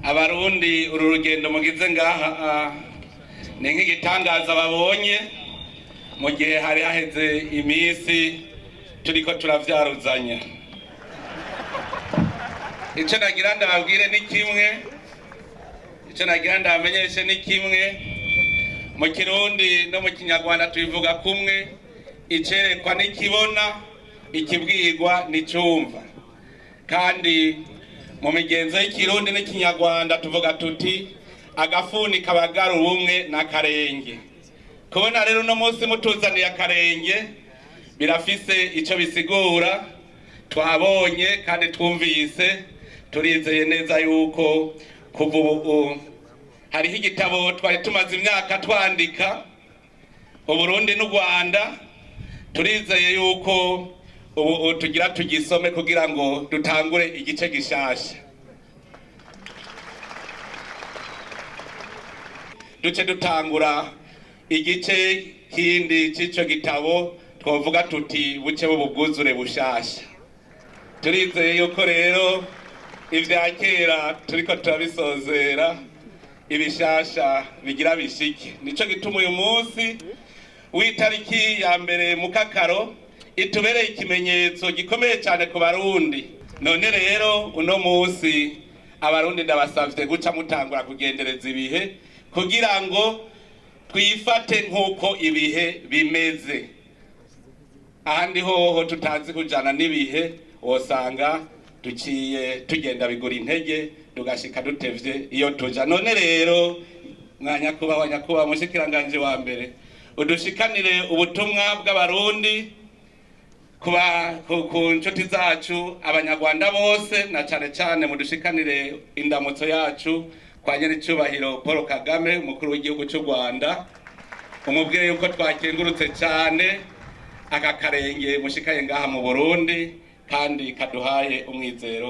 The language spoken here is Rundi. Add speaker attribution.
Speaker 1: Abarundi, uru rugendo mugize ngaha ni nk'igitangaza babonye mu gihe hari haheze iminsi turiko turavyaruzanya. Ico nagira ndababwire ni kimwe, ico nagira ndabamenyeshe ni kimwe. Mu Kirundi no mu Kinyarwanda tubivuga kumwe: icerekwa nikibona, ikibwirwa nicumva. Kandi mu migenzo y'Ikirundi n'Ikinyarwanda tuvuga tuti: "Agafuni kabagara ubumwe n'akarenge." Kubona rero uno munsi mutuzaniye akarenge birafise ico bisigura. Twabonye kandi twumvise, turizeye neza yuko kuva ubu hariho igitabo twari tumaze imyaka twandika, Uburundi n'u Rwanda. Turizeye yuko ubu tugira tugisome kugira ngo dutangure igice gishasha, duce dutangura igice kindi c'ico gitabo, twovuga tuti buce bubwuzure bushasha. Turizeye yuko rero ivya kera turiko turabisozera, ibishasha bigira bishike. Nico gituma uyu munsi w'itariki ya 1 Mukakaro itubereye ikimenyetso gikomeye cyane ku Barundi. None rero uno munsi Abarundi ndabasavye guca mutangura kugendereza ibihe kugira ngo twifate nk'uko ibihe bimeze. Ahandi hoho tutazi kujana n'ibihe, wosanga duciye tugenda bigura intege, tugashika dutevye iyo tuja. None rero mwa nyakubahwa, nyakubahwa mushikiranganje wa mbere, udushikanire ubutumwa bw'Abarundi kuba ku nshuti zacu Abanyarwanda bose, na cane cane mudushikanire indamutso yacu kwa nyiricubahiro Paul Kagame, umukuru w'igihugu cy'u Rwanda. Umubwire yuko twakengurutse cane aka karenge mushikaye ngaha mu Burundi kandi kaduhaye umwizero.